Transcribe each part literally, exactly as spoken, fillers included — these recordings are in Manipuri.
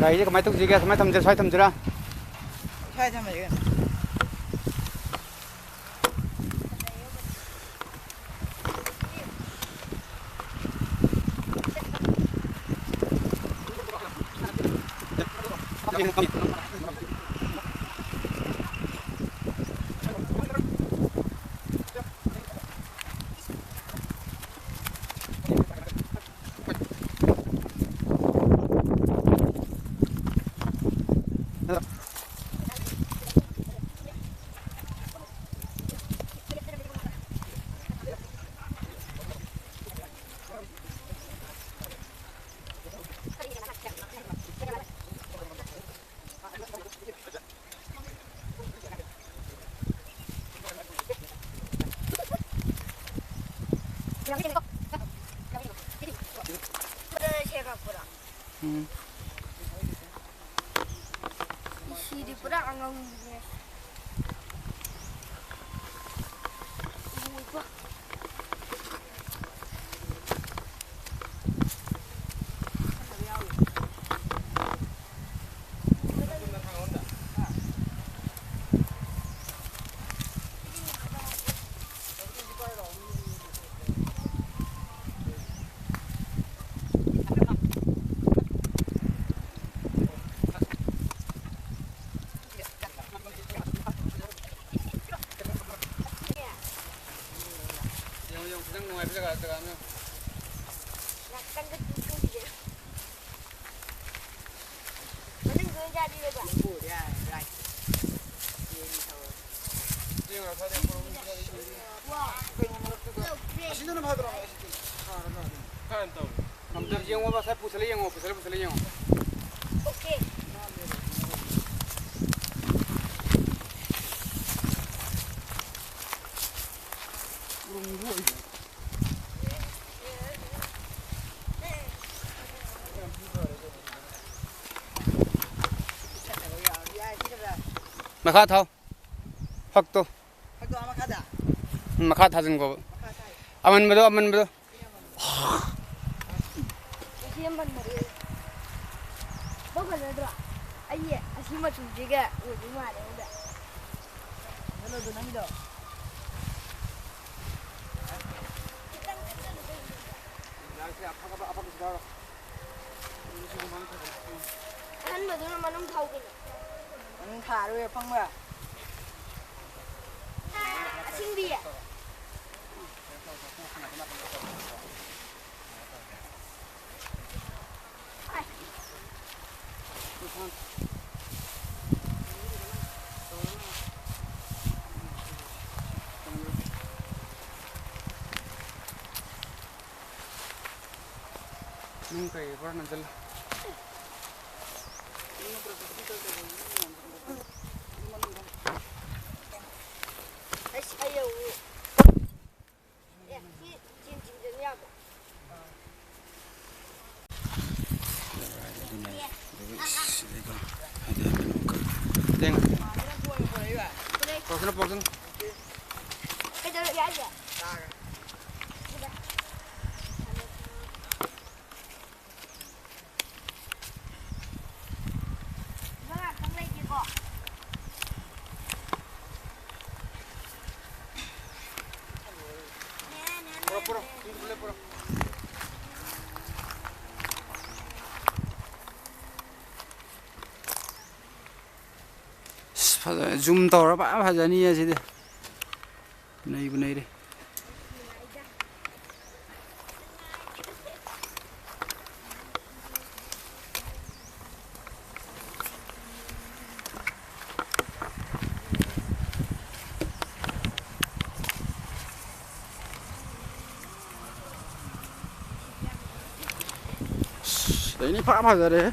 ꯒꯥꯔꯤꯁꯦ ꯀꯃꯥꯏꯅ ꯇꯧꯁꯤꯒꯦ? ꯀꯃꯥꯏꯅ ꯊꯝꯁꯤꯔꯥ? ꯁ꯭ꯋꯥꯏ ꯊꯝꯁꯤꯔꯥ? ꯁ꯭ꯋꯥꯏ ꯊꯝꯃꯁꯤ ꯀꯩꯅꯣ꯫ ꯎꯝ꯫ ꯁꯤꯗꯤ ꯄꯨꯔꯥ ꯑꯉꯥꯡꯕꯤꯅꯦ꯫ ꯎꯕ꯫ ꯌꯦꯡꯉꯨ, ꯌꯦꯡꯉꯨ, ꯈꯤꯇꯪ ꯅꯨꯡꯉꯥꯏꯕ ꯖꯒꯥ, ꯖꯒꯥ ꯑꯃ ꯌꯦꯡꯉꯨ꯫ ꯉꯥꯛꯇꯪꯒ ꯇꯨꯝꯊꯣꯛꯈꯤꯒꯦ꯫ ꯃꯅꯨꯡꯗ ꯑꯣꯏꯅ ꯆꯥꯗꯤ ꯑꯁꯤꯗꯅ ꯐꯗ꯭ꯔꯣ? ꯑꯁꯤꯗꯤ ꯁꯥꯔꯒ ꯑꯗꯨꯝ ꯐꯅ ꯇꯧꯔꯦ꯫ ꯑꯝꯇ ꯌꯦꯡꯉꯣ, ꯉꯁꯥꯏ ꯄꯨꯁꯜꯂ ꯌꯦꯡꯉꯣ, ꯄꯨꯁꯜꯂ, ꯄꯨꯁꯜꯂ ꯌꯦꯡꯉꯣ꯫ ꯃꯈꯥ ꯊꯥꯎ꯫ ꯐꯛꯇꯣ꯫ ꯐꯛꯇꯣ ꯑꯥ ꯃꯈꯥꯗ? ꯎꯝ, ꯃꯈꯥ ꯊꯥꯖꯤꯟꯈꯣꯕ꯫ ꯃꯈꯥ ꯊꯥꯏ꯫ ꯑꯃꯟꯕꯗꯣ, ꯑꯃꯟꯕꯗꯣ꯫ ꯑꯁꯤ ꯑꯃꯟꯕꯗꯣ꯫ ꯅꯪ ꯐꯖꯗ꯭ꯔꯣ? ꯑꯩ ꯑꯁꯤ ꯃꯆꯨꯁꯤꯒ ꯑꯣꯏꯗꯣꯏ ꯃꯥꯜꯂꯦ ꯑꯩꯉꯣꯟꯗ꯫ ꯐꯖꯅ ꯑꯗꯨ ꯅꯪꯒꯤꯗꯣ꯫ ꯈꯤꯇꯪ ꯆꯠꯁꯜꯂꯨ ꯀꯩꯅꯣ꯫ ꯌꯥꯔꯦꯁꯦ, ꯑꯐꯛ, ꯑꯐꯛ, ꯑꯐꯛ ꯁꯤꯗ ꯍꯥꯏꯔꯣ꯫ ꯑꯍꯟꯕꯗꯨꯅ ꯃꯅꯨꯡ ꯊꯥꯎ ꯀꯩꯅꯣ꯫ ꯃꯅꯨꯡ ꯊꯥꯔꯣꯏ ꯑꯐꯪꯕ꯫ ꯑꯁꯤꯡꯕꯤ꯫ ꯅꯪ ꯀꯩ ꯈꯔ ꯅꯟꯁꯤꯜꯂꯨ꯫ ꯑꯩꯁ, ꯑꯩ ꯌꯧ-, ꯑꯦ, ꯁꯤ ꯆꯦꯟ ꯆꯤꯡꯖꯟ ꯌꯥꯕ꯭ꯔꯣ? ꯄꯣꯔꯛꯁꯅꯨ, ꯄꯣꯔꯛꯁꯅꯨ꯫ ꯀꯩꯗꯧꯔꯒꯦ ꯍꯥꯏꯁꯦ? ꯉꯥꯏꯍꯥꯛꯇꯪ ꯂꯩꯒꯦꯀꯣ꯫ ꯄꯨꯔꯛ, ꯄꯨꯔꯛ, ꯁꯤꯡꯖꯨ ꯄꯨꯂꯞ ꯄꯨꯔꯛ꯫ ꯑꯁ, ꯐꯖ-, zoom ꯇꯧꯔ ꯐꯖ ꯐꯖꯅꯤꯌꯦ ꯁꯤꯗꯤ꯫ ꯅꯩꯕꯨ ꯅꯩꯔꯦ꯫ ꯂꯩꯅꯤ, ꯐꯖ ꯐꯖꯔꯦ꯫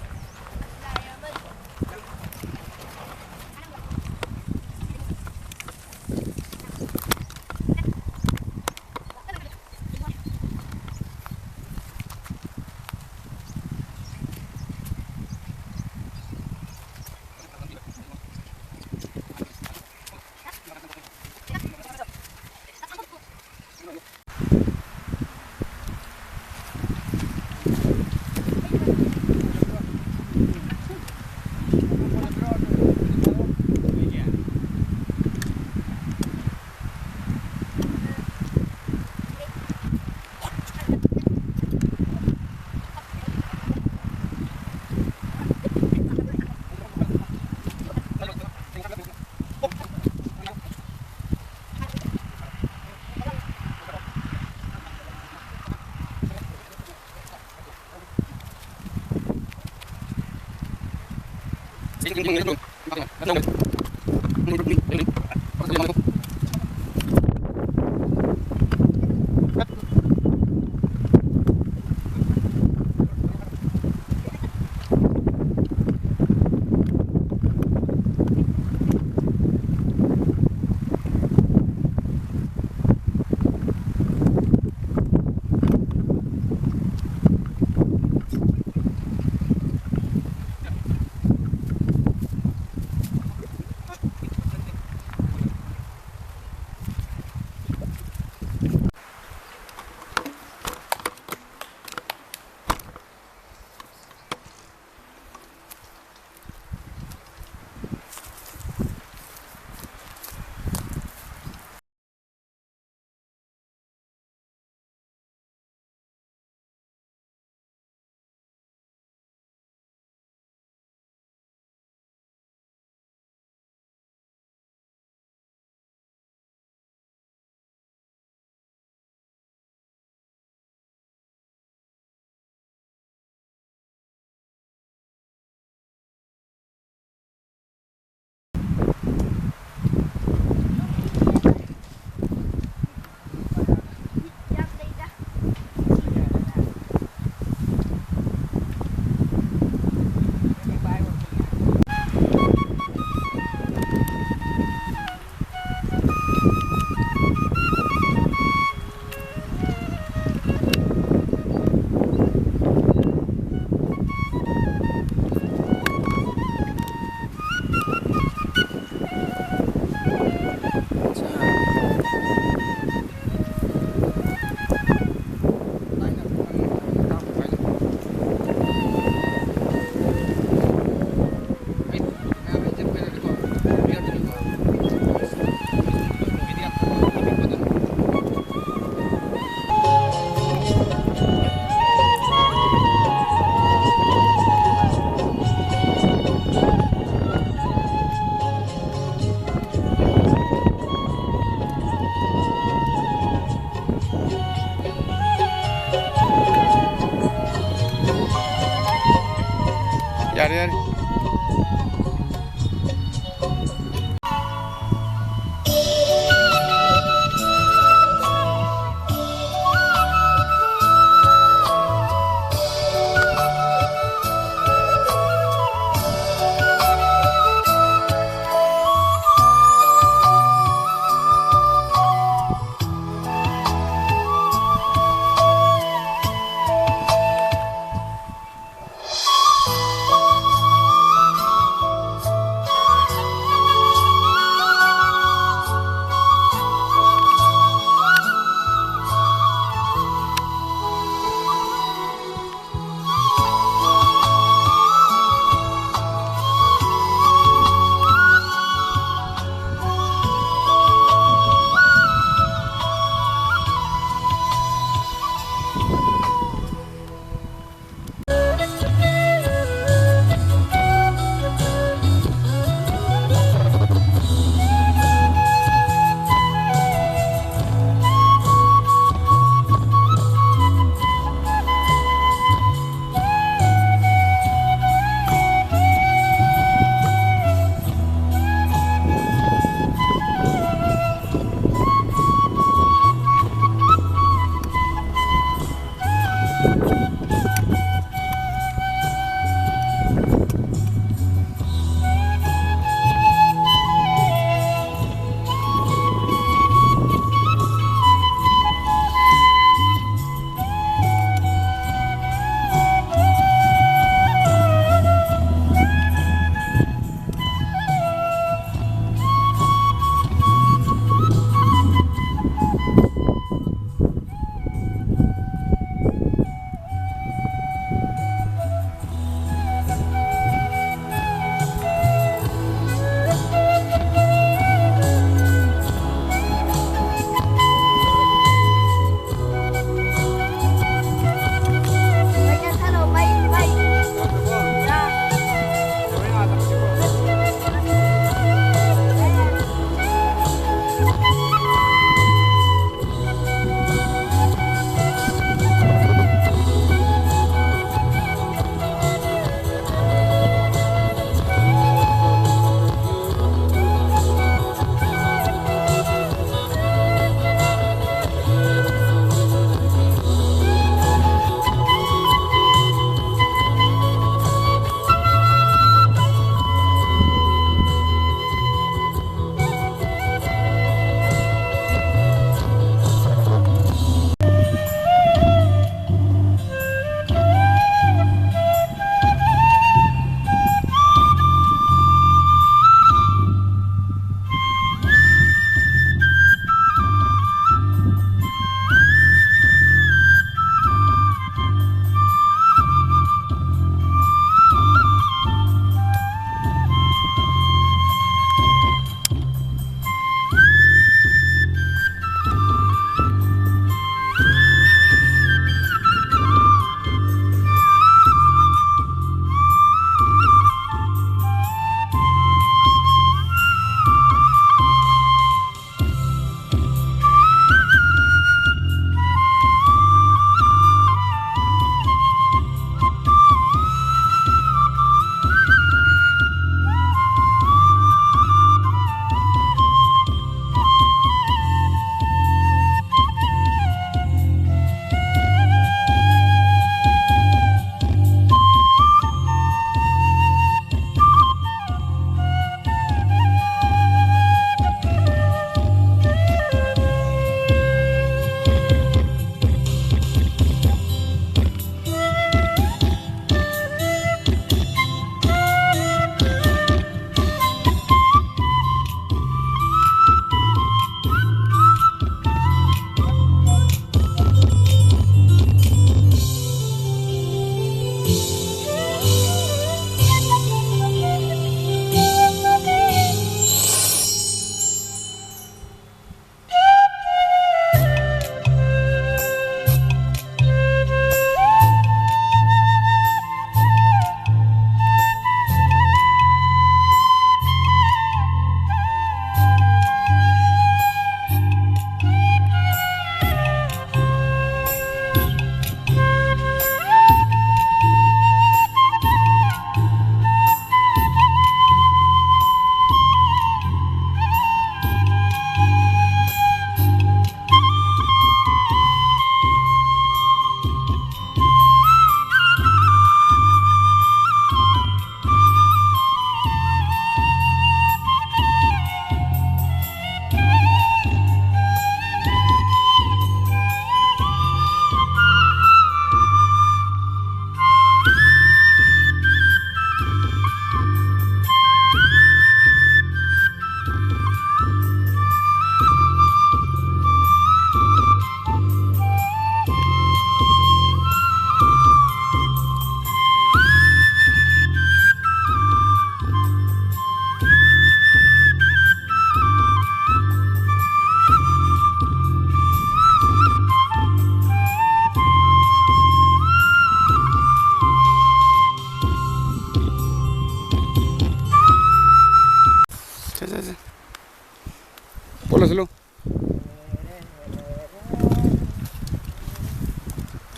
ꯆꯠꯂꯨ꯫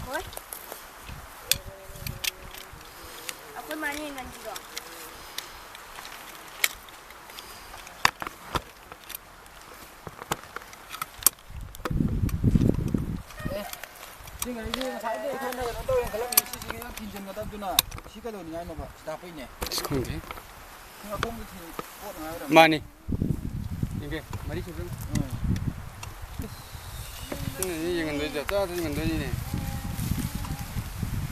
ꯍꯣꯏ꯫ ꯑꯩꯈꯣꯏ ꯃꯥꯅ ꯌꯦꯡꯍꯟꯁꯤꯔꯣ? ꯑꯦ, ꯁꯤ ꯒꯥꯔꯤꯁꯤ ꯉꯁꯥꯏꯗꯩ ꯑꯩꯈꯣꯏꯅ ꯀꯩꯅꯣ ꯇꯧꯔꯦꯅ ꯈꯜꯂꯝꯃꯤꯅꯤ, ꯁꯤꯁꯤꯒ ꯊꯤꯟꯖꯤꯟꯒꯗꯕꯗꯨꯅ ꯁꯤ ꯀꯩꯗꯧꯅꯤꯡꯉꯥꯏꯅꯣꯕ ꯁꯤꯗ ꯍꯥꯞꯄꯛꯏꯅꯦ? ꯑꯁ, ꯈꯪꯗꯦ꯫ ꯁꯤ ꯑꯈꯣꯡꯕ ꯊꯤꯟ-, ꯀꯣꯠꯅꯉꯥꯏ ꯑꯣꯏꯔꯝꯅꯤ꯫ ꯃꯥꯅꯤ꯫ ꯌꯦꯡꯒꯦ, ꯃꯔꯤ ꯁꯨꯕ꯭ꯔꯥ ꯌꯦꯡꯉꯨ꯫ ꯎꯝ꯫ ꯁꯤꯅꯅꯦ ꯌꯦꯡꯍꯟꯗꯣꯏꯁꯦ, ꯆꯥꯗ ꯌꯦꯡꯍꯟꯗꯣꯏꯅꯤꯅꯦ꯫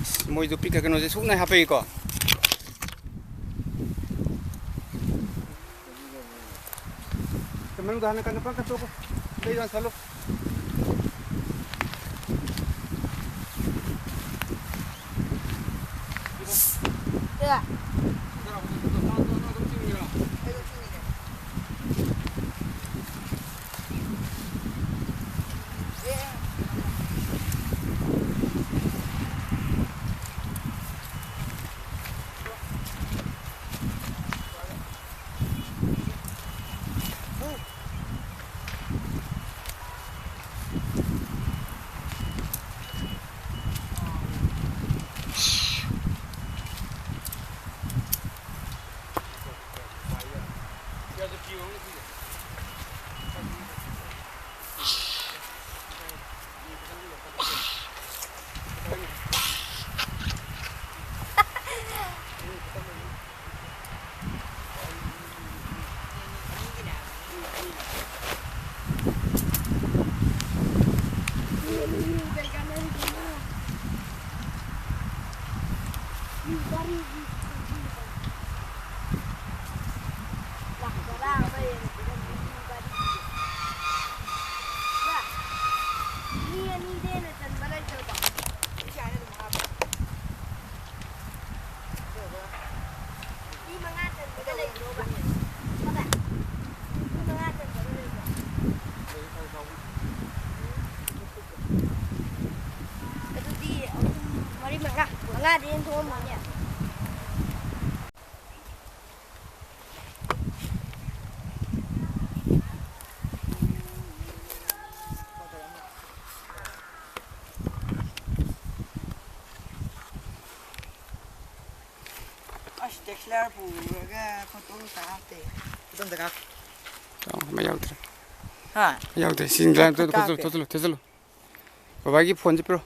ꯑꯁ, ꯃꯣꯏꯁꯨ ꯄꯤꯛ ꯀꯩꯅꯣꯁꯦ ꯁꯨꯛꯅ ꯍꯥꯞꯄꯛꯏꯀꯣ꯫ ꯃꯅꯨꯡꯗ ꯍꯥꯟꯅ ꯀꯟꯅ ꯄꯪꯀ ꯇꯣꯛꯈꯣ꯫ ꯑꯗꯩ ꯌꯥꯟꯁꯜꯂꯨ꯫ ꯐ꯭ꯂꯥꯔ ꯄꯨꯔꯒ ꯐꯣꯇꯣ ꯀꯥꯞꯇꯦ꯫ ꯐꯣꯇꯣ ꯑꯝꯇ ꯀꯥꯞ꯫ ꯑꯃ ꯌꯥꯎꯗ꯭ꯔꯦ꯫ ꯍꯥ? ꯌꯥꯎꯗ꯭ꯔꯦ꯫ ꯁꯤ ꯂꯥꯏꯟ ꯊꯣꯛꯆꯜꯂꯨ, ꯊꯣꯛꯆꯜꯂꯨ, ꯊꯣꯛꯆꯜꯂꯨ꯫ ꯕꯕꯥꯒꯤ ꯐꯣꯟꯁꯦ ꯄꯤꯔꯣ꯫